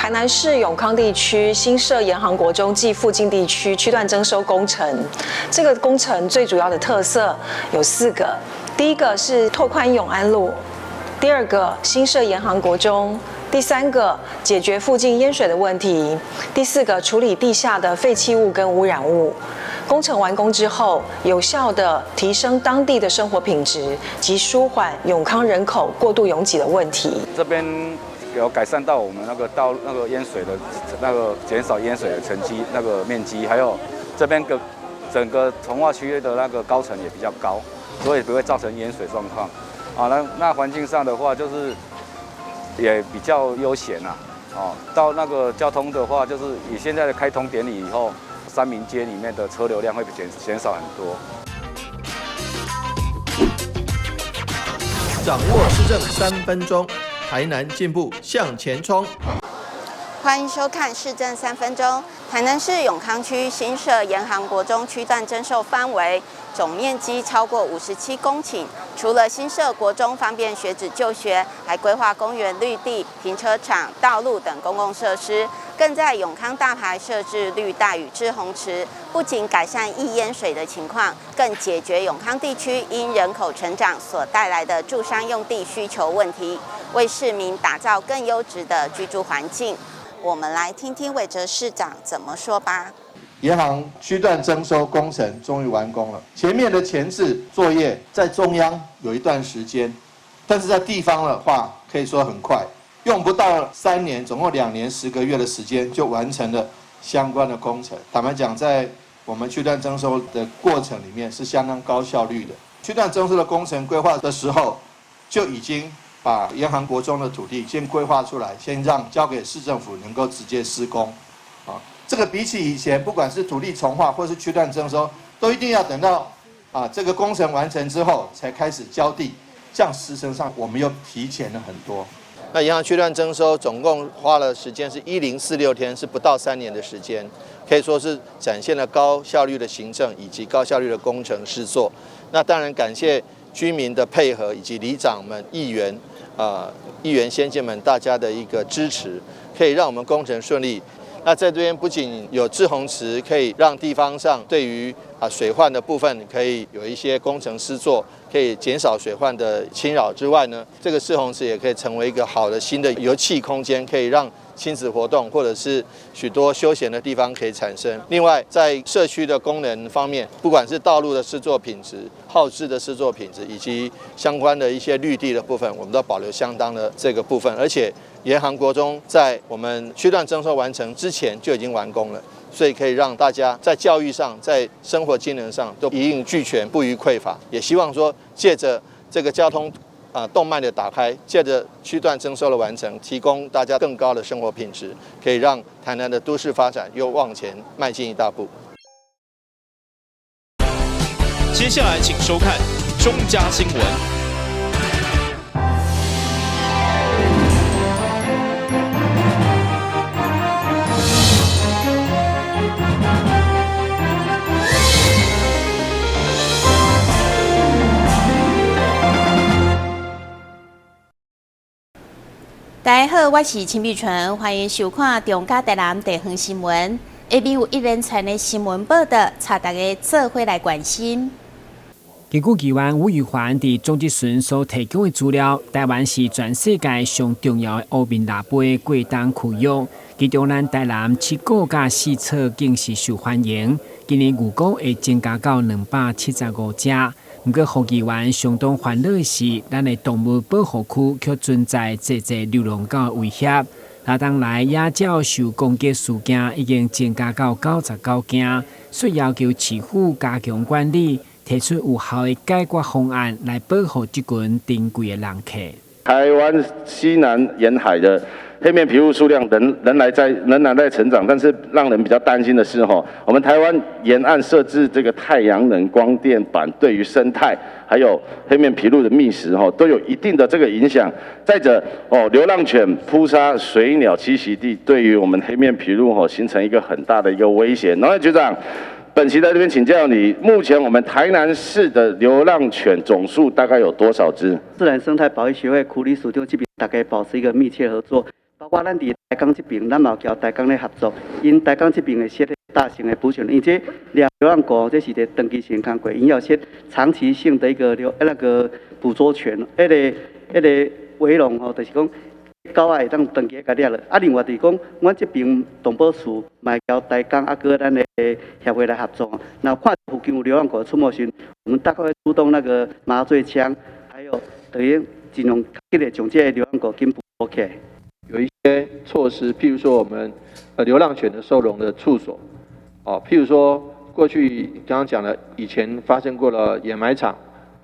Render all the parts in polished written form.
台南市永康地區新設沿航國中暨附近地區區段徵收工程。這個工程最主要的特色有四個：第一個是拓寬永安路；第二個新設沿航國中；第三個解決附近淹水的問題；第四個處理地下的廢棄物跟污染物。工程完工之後，有效地提升當地的生活品質及舒緩永康人口過度擁擠的問題。這邊有改善到我們那個道那個淹水的那個減少淹水的層積那個面積，還有這邊個整個重劃區的那個高層也比較高，所以不會造成淹水狀況。啊，那環境上的話，就是也比較悠閒啦。哦，到那個交通的話，就是以現在的開通典禮以後，三民街裡面的車流量會減少很多。掌握市政3分鐘，台南進步向前衝。歡迎收看市政三分鐘。台南市永康區新設沿航國中區段徵收範圍總面積超過57公頃，除了新設國中方便學子就學，還規劃公園綠地、停車場、道路等公共設施，更在永康大排設置綠帶與滯洪池，不僅改善易淹水的情況，更解決永康地區因人口成長所帶來的住商用地需求問題，為市民打造更優質的居住環境。我們來聽聽魏哲市長怎麼說吧。沿航區段徵收工程終於完工了，前面的前置作業在中央有一段時間，但是在地方的話可以說很快，用不到3年，總共2年10個月的時間就完成了相關的工程。坦白講，在我們區段徵收的過程裡面是相當高效率的。區段徵收的工程規劃的時候，就已經把沿航國中的土地先規劃出來，先讓交給市政府能夠直接施工。啊，這個比起以前，不管是土地重劃或是區段徵收，都一定要等到這個工程完成之後才開始交地，這樣時程上我們又提前了很多。那沿航區段徵收總共花了時間是1046天，是不到3年的時間，可以說是展現了高效率的行政以及高效率的工程施作。那當然感謝居民的配合以及里長們、議員議員先進們大家的一個支持，可以讓我們工程順利。那在這邊不僅有滯洪池，可以讓地方上對於水患的部分可以有一些工程施作，可以減少水患的侵擾之外呢，這個滯洪池也可以成為一個好的新的遊憩空間，可以讓親子活動或者是許多休閒的地方可以產生。另外，在社區的功能方面，不管是道路的施作品質、號誌的施作品質，以及相關的一些綠地的部分，我們都保留相當的這個部分。而且，沿航國中在我們區段徵收完成之前就已經完工了，所以可以讓大家在教育上、在生活機能上都一應俱全，不虞匱乏。也希望說，借着這個交通動脈的打開，借着區段徵收的完成，提供大家更高的生活品質，可以讓台南的都市發展又往前邁進一大步。接下來，請收看中嘉新聞。大家好，我是陳美純，歡迎收看中嘉台南地方新聞。下面有一連串的新聞報道，請大家做伙來關心。根據議員吳玉環佇總質詢所提供的資料，台灣是全世界上重要的烏面獺飛過冬區域，其中咱台南七股佮四草更是受歡迎。今年預估會增加到275隻。毋過，胡議員相當煩惱的是，咱的動物保護區卻存在濟濟流浪狗的威脅。若當來野鳥受攻擊事件已經增加到99件，所以要求市府加強管理，提出有效的解決方案來保護這群珍貴的人客。台灣西南沿海的黑面琵鷺數量仍然在成長，但是讓人比較擔心的是，吼，我們台灣沿岸設置這個太陽能光電板，對於生態還有黑面琵鷺的覓食，吼，都有一定的這個影響。再者，哦，流浪犬撲殺水鳥棲息地，對於我們黑面琵鷺，吼，形成一個很大的一個威脅。農業局長，本席在這邊請教你，目前我們台南市的流浪犬總數大概有多少隻？自然生態保育協會苦理署長這邊大家保持一個密切合作。包括咱佇台江這邊，咱嘛有佮台江咧合作，𪜶台江這邊會設大型的捕犬，因這掠流浪狗，這是一个長期性工課，𪜶要設長期性的一個流那個捕捉權，彼個圍籠吼，就是講狗仔會當長期共掠落。啊，另外就是講，阮這邊動保處嘛會佮台江啊，閣咱的協會來合作，若看附近有流浪狗出沒時，我們大概會出動那個麻醉槍，還有等於盡量緊的將這个流浪狗緊捕捉起來。有一些措施，譬如說我們流浪犬的收容的處所，哦，譬如說過去剛剛講了，以前發生過了掩埋場，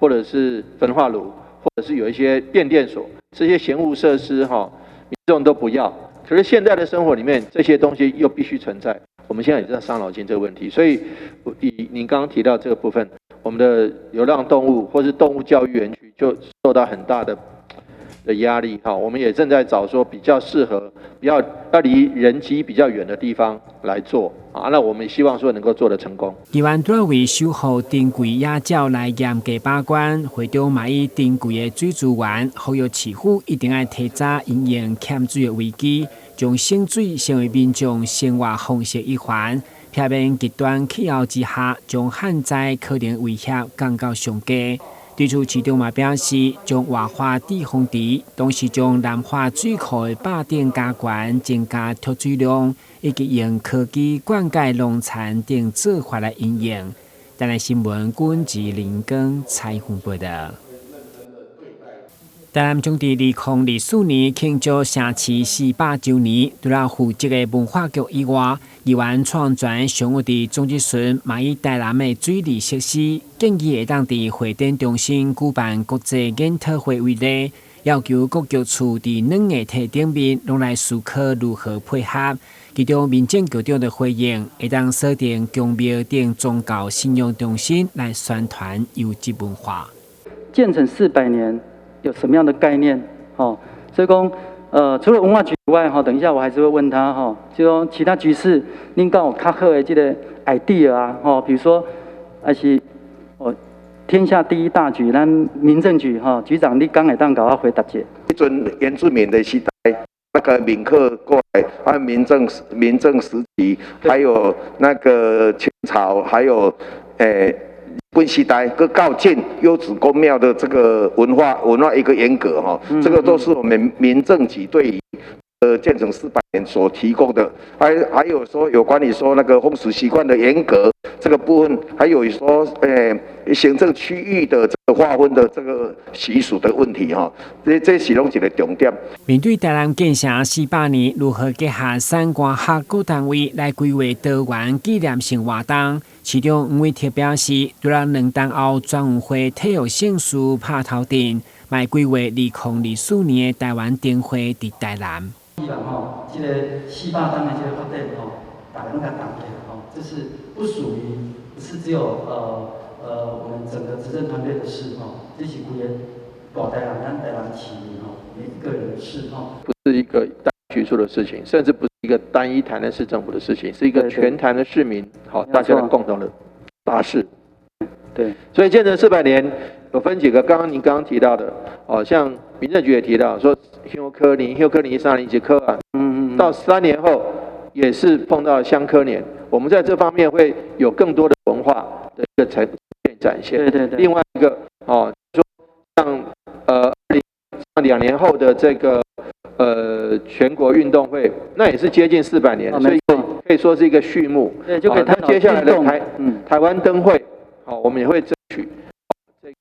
或者是焚化爐，或者是有一些變電所，這些嫌惡設施哈，民眾都不要。可是現在的生活裡面，這些東西又必須存在。我們現在也在傷腦筋這個問題，所以以您剛剛提到這個部分，我們的流浪動物或是動物教育園區就受到很大的壓力哈，我們也正在找說比較適合、比較要離人跡比較遠的地方來做啊。那我們希望說能夠做得成功。議員除了為守護珍貴野鳥來嚴格把關，會長嘛以珍貴的水資源，呼籲市府一定愛提早因應欠水的危機，將省水成為民眾生活方式一環，避免極端氣候之下，將旱災可能威脅降到上低。對此，市長嘛表示，將活化滯洪池，同時將南華水庫的壩頂加懸，增加蓄水量，以及用科技灌溉農田等做法來應用。台南新聞，軍志林光採訪報導。台南將佇2024年慶祝城市400週年，除了負責的文化局以外，議員創全上午佇總質詢，嘛以台南的水利設施建議會當佇會展中心舉辦國際研討會為例，要求各局處佇軟硬體頂面攏來思考如何配合。其中民政局長的回應，會當鎖定宮廟等宗教信仰中心來宣傳優質文化。建成400年有什麼樣的概念？哦，所以講，除了文化局以外，哈，等一下我還是會問他，哈，就說其他局室，恁敢有較好的這個 idea 啊，吼，比如說，還是哦，天下第一大局，咱民政局，哈，局長你敢會當共我回答者。彼陣原住民的時代，那個閩客過來，還有明鄭時期，還有那個清朝，還有日本時代，閣到建優質宮廟的這個文化一個沿革哈，這個都是我們民政局對於建成400年所提供的，還有說有關於說那個風俗習慣的沿革這個部分，還有說行政區域的這個劃分的這個習俗的問題哈，這是攏一個重點。面對台南建城400年，如何結合產官學各單位來規劃多元紀念性活動？市長黃偉哲表示，除了2冬後全運會體育盛事拍頭陣，嘛規劃2024年的台灣燈會佇台南。希望吼，這個400冬的這個發展吼，大家攏共同齊吼，這是不屬於，不是只有我們整個執政團隊的事吼，這是規个大台南咱台南市民吼每一個人的事吼。不是一個單局處的事情，甚至不是一個單一台南市政府的事情，是一個全台的市民，好，大家的共同的大事。所以建成400年有分幾個，剛剛您剛剛提到的，哦，像民政局也提到說，香科年、香科年三年一科啊，到3年後也是碰到香科年，我們在這方面會有更多的文化的一個呈現展現。另外一個哦，說像2年後的這個全國運動會，那也是接近400年，所以可以說是一個序幕。對，就可以。那接下來的台灣燈會，好，我們也會爭取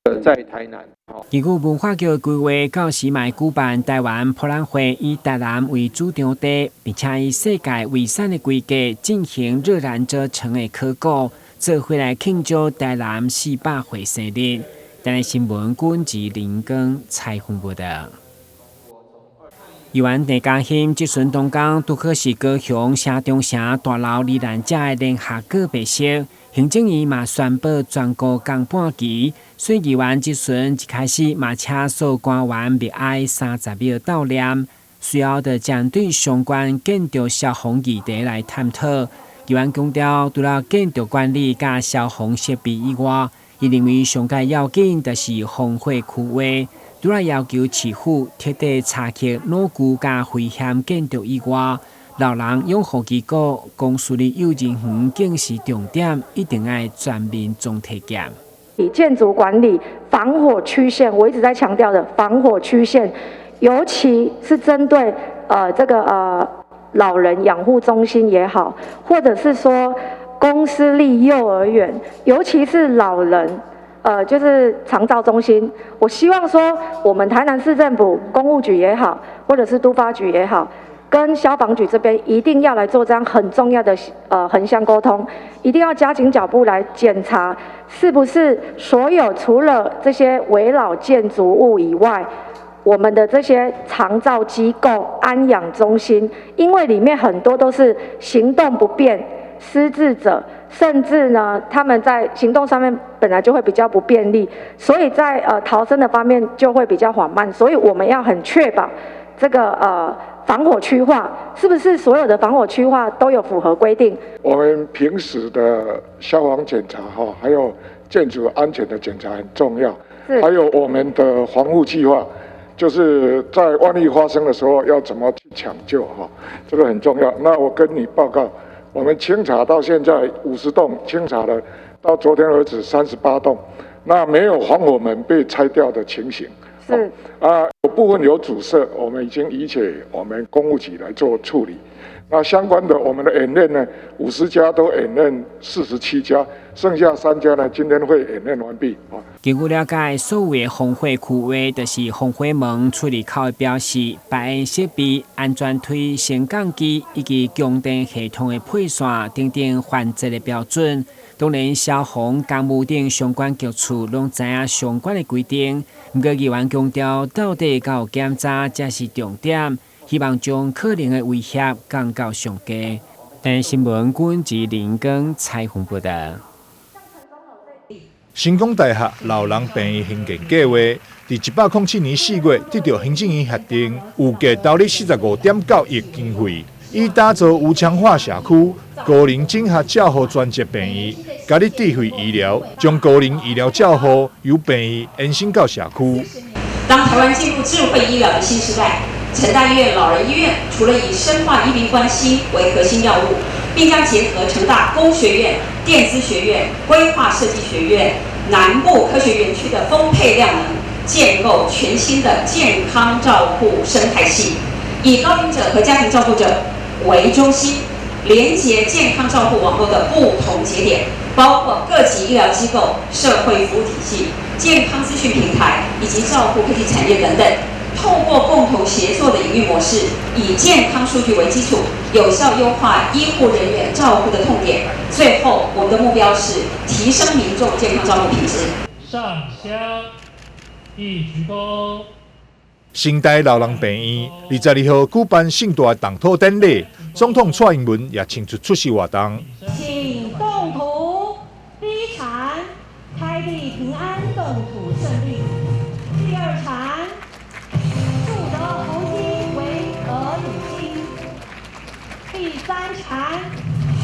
這個在台南。根據文化局規劃，到時嘛舉辦台灣博覽會，以台南為主場地，並且以世界遺產的規格進行熱蘭遮城的考古，做伙來慶祝台南400歲生日。台南新聞，軍志林光採訪報導。議員鄭家興質詢當工，拄好是高雄城中城大樓罹難者的聯合告別式，行政院嘛宣布全國降半旗，所以議員質詢一開始嘛請所有官員默哀30秒悼念，隨後就針對相關建築消防議題來探討。議員強調，除了建築管理佮消防設備以外，伊認為上蓋要緊就是防火區劃。除了要求市府徹底查核老舊佮危險建築以外，老人養護機構、公私立幼兒園更是重點，一定愛全面總體檢。以建築管理防火區線，我一直在強調的防火區線，尤其是針對這個老人養護中心也好，或者是說公私立幼兒園，尤其是老人，就是長照中心，我希望說，我們台南市政府工務局也好，或者是都發局也好，跟消防局這邊一定要來做這樣很重要的橫向溝通，一定要加緊腳步來檢查，是不是所有除了這些危老建築物以外，我們的這些長照機構、安養中心，因為裡面很多都是行動不便、失智者，甚至呢，他們在行動上面本來就會比較不便利，所以在逃生的方面就會比較緩慢，所以我們要很確保這個防火區劃是不是所有的防火區劃都有符合規定？我們平時的消防檢查哈，還有建築安全的檢查很重要，還有我們的防護計劃，就是在萬一發生的時候要怎麼去搶救哈，這個很重要。那我跟你報告，我們清查到現在50棟清查了，到昨天為止38棟，那沒有防火門被拆掉的情形。是啊，有部分有阻塞，我們已經移給我們工務局來做處理。那相關的我們的演練呢，50家都演練47家，剩下3家呢，今天會演練完畢。啊。根據了解，所謂的防火區劃，就是防火門出入口的標示、排煙設備、安全梯、升降機以及供電系統的配線等等環節的標準。當然，消防、工務等相關局處攏知影相關的規定。毋過議員強調，到底敢有檢查才是重點，希望將可能的威脅降到上低。台視新聞郭志林跟采訪報道。成功大學老人病院興建計劃，佇107年4月得到行政院核定，預計投入45.9億經費，以打造無牆化社區、高齡整合照護專責病院，加入智慧醫療，將高齡醫療照護由病院延伸到社區。當台灣進入智慧醫療的新時代，成大醫院老人醫院除了以深化醫病關係為核心要務，並將結合成大工學院、電資學院、規劃設計學院、南部科學園區的豐沛量能，建構全新的健康照護生態系，以高齡者和家庭照顧者為中心，連接健康照護網絡的不同節點，包括各級醫療機構、社會服務體系、健康資訊平台以及照護科技產業等等。透過共同協作的營運模式，以健康數據為基礎，有效優化醫護人員照護的痛點。最後，我們的目標是提升民眾健康照護品質。上香一鞠躬。成大老人病院22號舉辦盛大動土典禮，總統蔡英文也親自出席活動。請動土，第一鏟，開地平安，動土勝利。第二鏟，祝德福基為額頂金。第三鏟，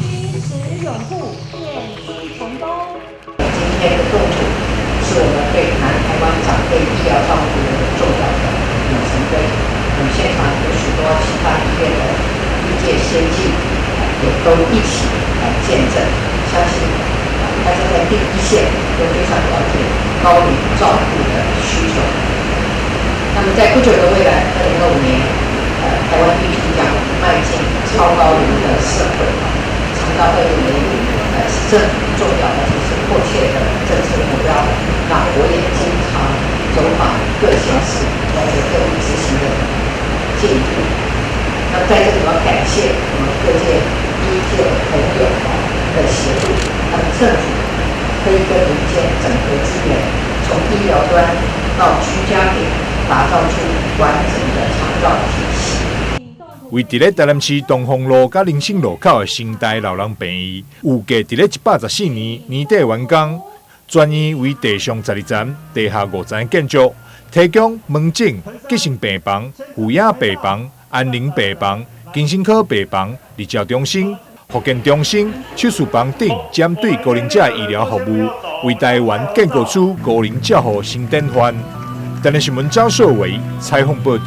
金石永固，奠基成功。今天的動土是我們對南台灣長輩醫療照顧的重要的里程碑。我們現場有許多其他醫院的醫界先進，也都一起來見證。相信大家在第一線都非常了解高齡照顧的需求。那麼在不久的未來，2025年，台灣預計將邁進超高齡的社會，長照2.0，是政府重要而且是迫切的政策目標。那我也經常走訪各縣市，了解各地執行的進度。那在這裡我要感謝我們各界醫界朋友的協助，讓政府可以跟民間整合資源，從醫療端到居家庭，打造出完整的長照體系。位佇咧台南市東風路佮林森路口的成大老人病院，預計佇咧114年年底完工。全院為地上12層、地下5層的建築，提供門診、急性病房、護養病房、安寧病房、精神科病房、日照中心、復健中心、手術房等，針對高齡者的醫療服務，為台灣建構出高齡照護新典範。台南新闻张硕维采访报道。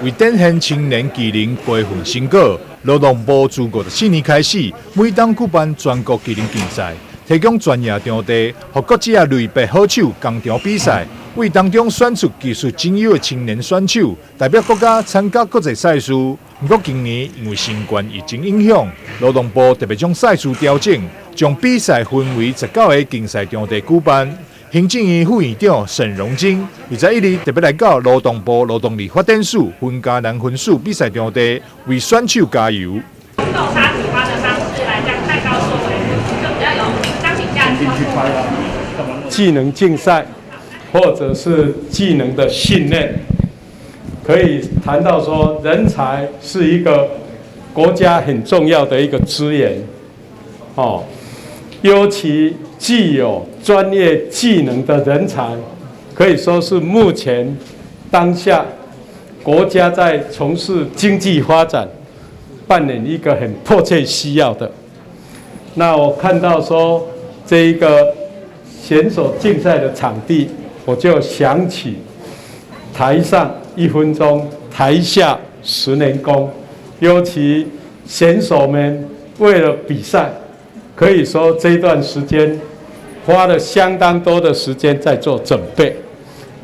为展现青年技能培训成果，劳动部自54年开始，每冬举办全国技能竞赛，提供专业场地，予各职业类别好手工场比赛，为当中选出技术精优的青年选手，代表国家参加国际赛事。不过今年因为新冠疫情影响，劳动部特别将赛事调整，将比赛分为19个竞赛场地举办。行政院副院长沈荣津21日特别来到劳动部劳动力发展署分嘉南分署比赛场地，为选手加油。用沙体花的方式来将蛋糕作为，就比较有商品价值。技能竞赛，或者是技能的训练，可以谈到说，人才是一个国家很重要的一个资源，哦，尤其具有专业技能的人才，可以说是目前当下国家在从事经济发展扮演一个很迫切需要的。那我看到说这一个选手竞赛的场地，我就想起台上1分钟，台下10年功。尤其选手们为了比赛，可以说这段时间花了相当多的时间在做准备，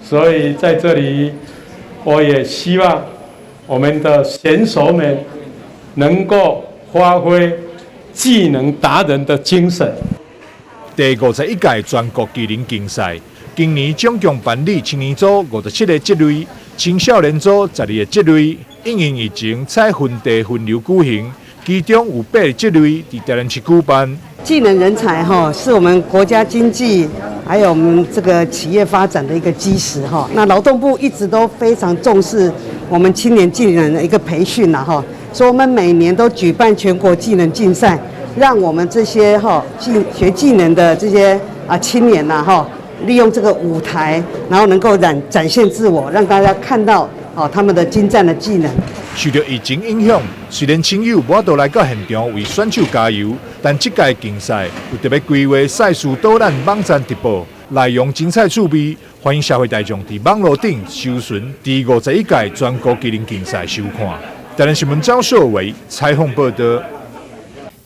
所以在这里，我也希望我们的选手们能够发挥技能达人的精神。第51届全国技能竞赛，今年总共办理青年组57个职类，青少年组12个职类。因应疫情，采分地分流举行，其中有8个职类伫台南市举办。技能人才哈，是我们国家经济还有我们这个企业发展的一个基石哈。那劳动部一直都非常重视我们青年技能的一个培训呐哈，所以我们每年都举办全国技能竞赛，让我们这些哈学技能的这些青年呐哈，利用这个舞台，然后能够展现自我，让大家看到他们的精湛的技能。受到疫情影响，虽然亲友无法度来到现场为选手加油，但这届竞赛有特别规划赛事导览网站直播，内容精彩趣味，欢迎社会大众伫网路顶搜寻第51届全国技能竞赛收看。台南新闻张硕伟采访报道。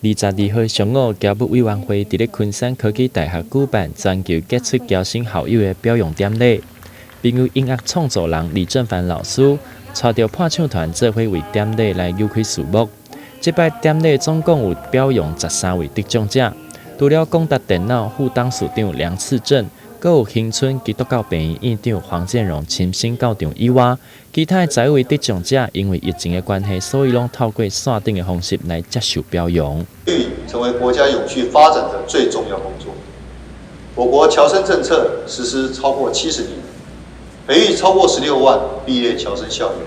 22号上午，侨务委员会伫咧昆山科技大学举办全球杰出侨生校友的表扬典礼，并由音乐创作人李正凡老师带著伴唱团做伙为典礼来扭开序幕。这摆典礼总共有表扬13位得奖者，除了广达电脑副董事长梁次正，阁有恒春基督教病院院长黄建荣亲身到场以外，其他的11位得奖者因为疫情的关系，所以拢透过线顶的方式来接受表扬。成为国家永续发展的最重要工作。我国侨生政策实施超过70年，培育超过16万毕业侨生校友，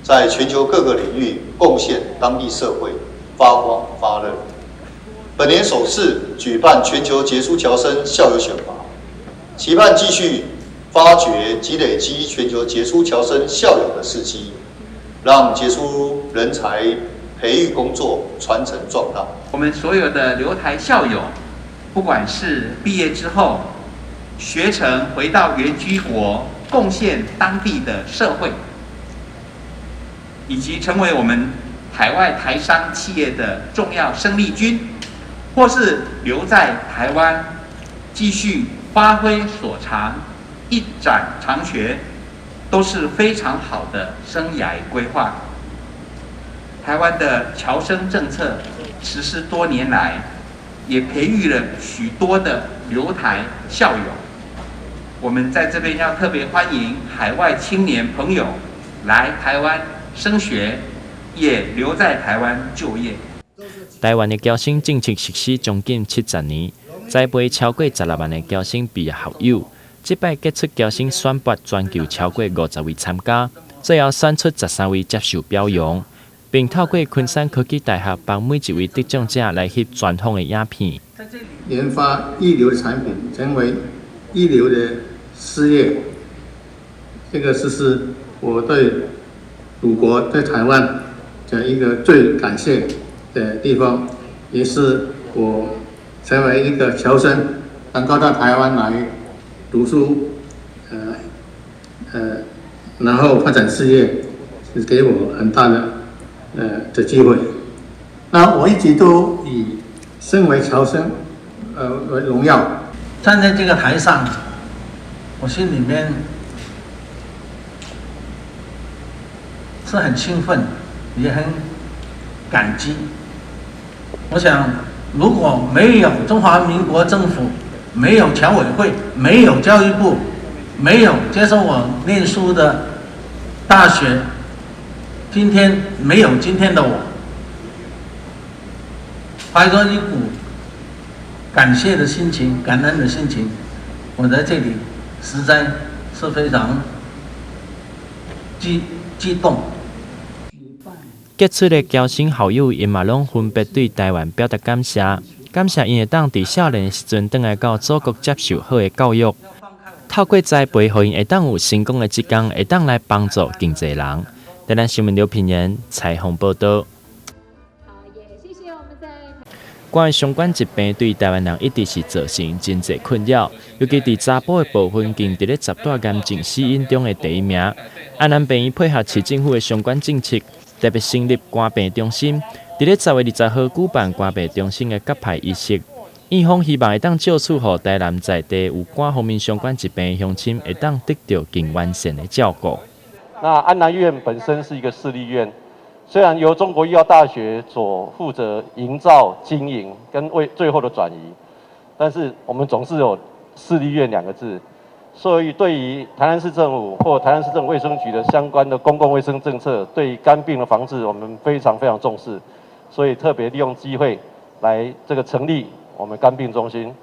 在全球各个领域贡献当地社会，发光发热。本年首次举办全球杰出侨生校友选拔，期盼继续发掘及累积全球杰出侨生校友的事迹，让杰出人才培育工作传承壮大。我们所有的留台校友，不管是毕业之后学成回到原居国，贡献当地的社会，以及成为我们海外台商企业的重要生力军，或是留在台湾继续发挥所长，一展长学，都是非常好的生涯规划。台湾的侨生政策实施多年来，也培育了许多的留台校友。我们在这边要特别欢迎海外青年朋友来台湾升学，也留在台湾就业。台湾的侨生政策实施将近70年，栽培超過16萬个僑生畢業校友。這擺傑出僑生選拔全球超過50位參加，最後選出13位接受表揚，並透過昆山科技大學幫每一位得獎者來翕專訪的影片。研發一流的產品，成為一流的事業，這個是我對祖國、對台灣的一個最感謝的地方，也是我成為一個僑生，能夠到台灣來讀書，然後發展事業，是給我很大的機會。那我一直都以身為僑生，為榮耀。站在這個台上，我心裡面是很興奮，也很感激。我想，如果沒有中華民國政府，沒有僑委會，沒有教育部，沒有接受我念書的大學，今天沒有今天的我，懷着一股感謝的心情、感恩的心情，我在這裡實在是非常激動。傑出的僑生校友，𪜶嘛攏分別對台灣表達感謝，感謝𪜶會當佇少年的時陣轉來到祖國接受好的教育，透過栽培，予𪜶會當有成功的一天，會當來幫助更濟人。台南新聞劉品言採訪報道。肝相關疾病對台灣人一直是造成真濟困擾，尤其佇查埔的部分，更佇咧十大癌症死因中的第一名。安南病院配合市政府的相關政策，特別成立肝病中心，佇咧10月20號舉辦肝病中心的揭牌儀式。院方希望會當借此，予台南在地有肝方面相關疾病的鄉親，會當得著更完善的照顧。那安南醫院本身是一個私立醫院。雖然由中國醫藥大學所負責營造、經營跟為最後的轉移，但是我們總是有私立醫院兩個字，所以對於台南市政府或台南市政府衛生局的相關的公共衛生政策，對於肝病的防治，我們非常非常重視，所以特別利用機會來這個成立我們肝病中心。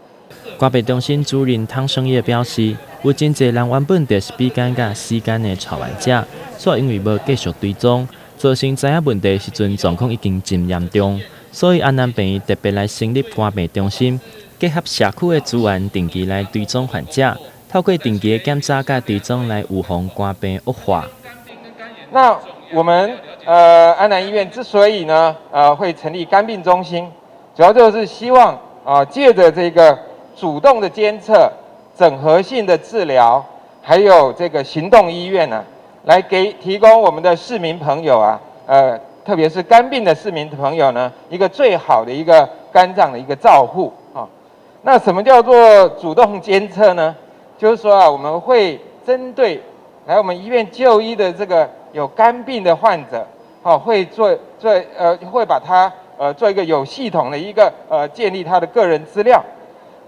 肝病中心主任湯勝業表示，有真濟人原本就是 B 肝佮 C 肝的帶原者，卻因為無繼續追蹤，造成知影問題時陣狀況已經真嚴重，所以安南病院特別來成立肝病中心，結合社區的資源，定期來追蹤患者，透過定期的檢查佮追蹤來預防肝病惡化。那我們安南醫院之所以呢會成立肝病中心，主要就是希望啊借著這個主動的監測、整合性的治療，還有這個行動醫院呢，來給提供我們的市民朋友啊，特別是肝病的市民朋友呢，一個最好的一個肝臟的一個照護啊。那什麼叫做主動監測呢？就是說啊，我們會針對來我們醫院就醫的這個有肝病的患者，好，會做做呃，會把他做一個有系統的一個建立他的個人資料，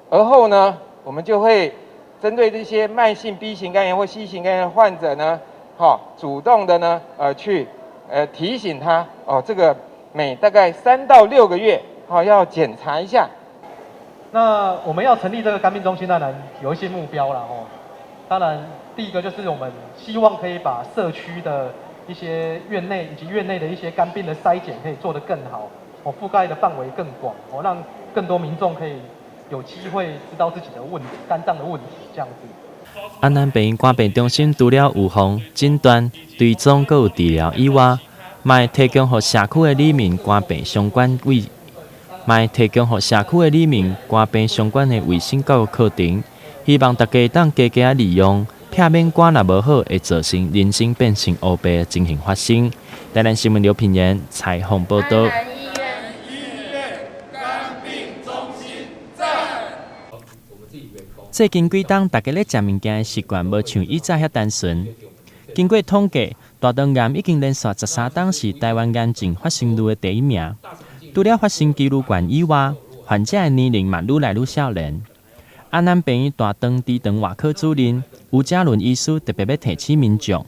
而後呢，我們就會針對這些慢性 B 型肝炎或 C 型肝炎的患者呢，好，主動的呢，去，提醒他，哦，這個每大概3到6個月，好，要檢查一下。那我們要成立這個肝病中心，當然有一些目標啦，哦。當然，第一個就是我們希望可以把社區的一些院內以及院內的一些肝病的篩檢可以做得更好，哦，覆蓋的範圍更廣，哦，讓更多民眾可以有機會知道自己的問題，肝臟的問題，這樣子。安南病院肝病中心除了預防、診斷、追蹤，閣有治療以外，嘛會提供予社區的里民肝病相關衛，嘛會提供予社區的里民肝病相關的衛生教育課程，希望大家會當加加利用，避免肝若無好會造成人生變成烏白的情形發生。台南新聞劉品言採訪報道。最近幾冬，大家咧食物件的習慣無像以前遐單純。經過統計，大腸癌已經連續13冬是台灣癌症發生率的第一名。除了發生幾率懸以外，患者的年齡嘛愈來愈少年。安南病院大腸直腸外科主任吳嘉倫醫師特別欲提醒民眾，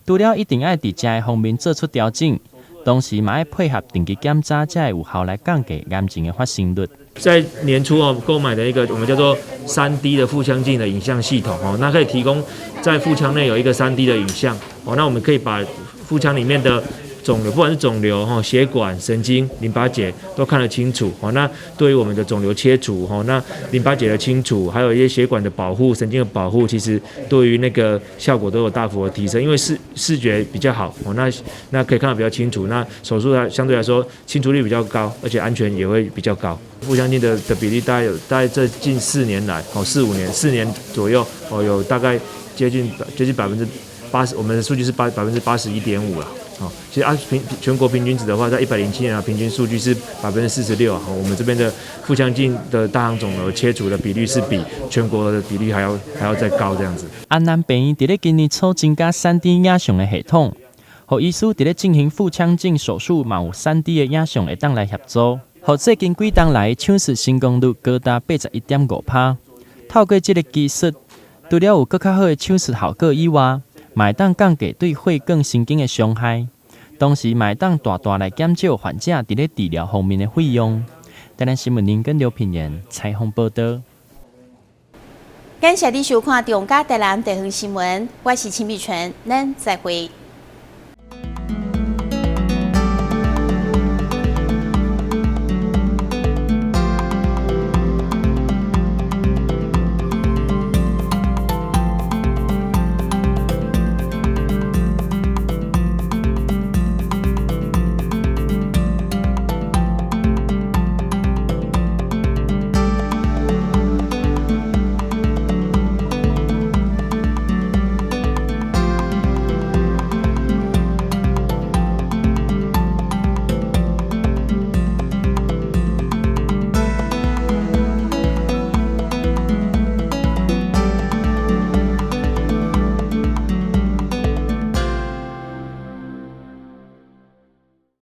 除了一定愛佇食的方面做出調整，同時嘛愛配合定期檢查，才會有效來降低癌症的發生率。在年初哦，購買的一個我們叫做3D 的腹腔鏡的影像系統哦，那可以提供在腹腔內有一個3D 的影像哦，那我們可以把腹腔裡面的腫瘤，不管是腫瘤、哈血管、神經、淋巴結都看得清楚哦。那對於我們的腫瘤切除哈，那淋巴結的清除，還有一些血管的保護、神經的保護，其實對於那個效果都有大幅的提升。因為視覺比較好哦，那可以看得比較清楚，那手術它相對來說清除率比較高，而且安全也會比較高。腹腔鏡的比例大概有大概這近4年來哦，四五年4年左右哦，有大概接近80%，我們的數據是81.5%了。哦，其實啊全國平均值的話，在107年啊，平均數據是46%。我們這邊的腹腔鏡的大腸腫瘤切除的比率是比全國的比例還要再高這樣子。安南病院佇咧今年初增加3D 影像的系統，予醫師佇咧進行腹腔鏡手術，嘛有3D 的影像會當來協助。予最近幾冬來手術成功率高達81.5%。透過這个技術，除了有閣較好的手術效果以外，嘛會當降低對血管神經的傷害，同時嘛會當大大來減少患者佇咧治療方面的費用。台南新聞林跟劉品言採訪報導。感謝你收看《中嘉台南地方新聞》，我是秦美純，咱再會。